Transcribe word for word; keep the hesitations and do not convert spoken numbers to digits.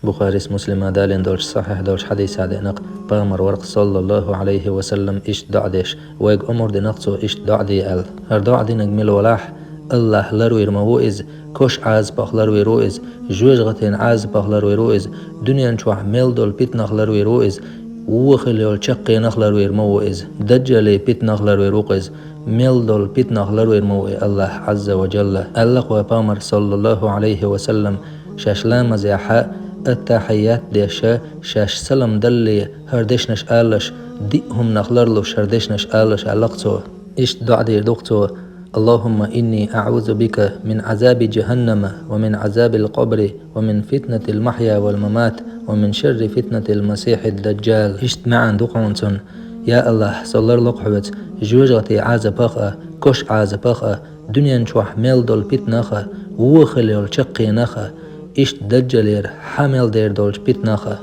Бухарис, Муслима далийна долчу сахьихь долчу хьадисехь деана-кх, пайхамар вара-кх, саллаллаху Ӏалайхи ва саллам, иштта доӀа деш, вайга омра дина-кх цо иштта доӀа де аьлла. ХӀара доӀа динарг мила валахь, АллахӀ ларвийр ма ву иза, кош Ӏазапах ларвийр ву иза, жоьжахатин Ӏазапах ларвийр ву иза, дуьнен чохь мел долу питанах ларвийр ву иза, вон хилла йолу чаккхенах ларвийр ма ву иза, даджалин питанах ларвийр ву-кх иза, мел долу питанах ларвийр ма ву и АллахӀ Ӏазза ва Джалла. Аьлла-кх вай пайхамар, саллаллаху Ӏалайхи ва саллам, шаьш ламазехь аттахьият деш, шаьш салам далале хӀара дешнаш алалаш, диъ хӀуманах ларлуш хӀара дешнаш алалаш, аьлла-кх цо. Иштта доӀа дийр ду-кх цо: «Аллахумма инни аӀузу бика мин Ӏазаби джаханнама ва мин Ӏазабил къабри ва мин фитнатил махья вал мамат ва мин шарри фитнатил масихьид даджал». Иштта маьӀна ду-кх хьуна цунна: «Я АллахӀ, со ларло-кх хьоьца жоьжахатин Ӏазапах а, кош Ӏазапах а, дуьнен чохь мел долу питанах а, вон хилла йолу чаккхенах а, иштта даджалера хьан мел дер долчу питанах а».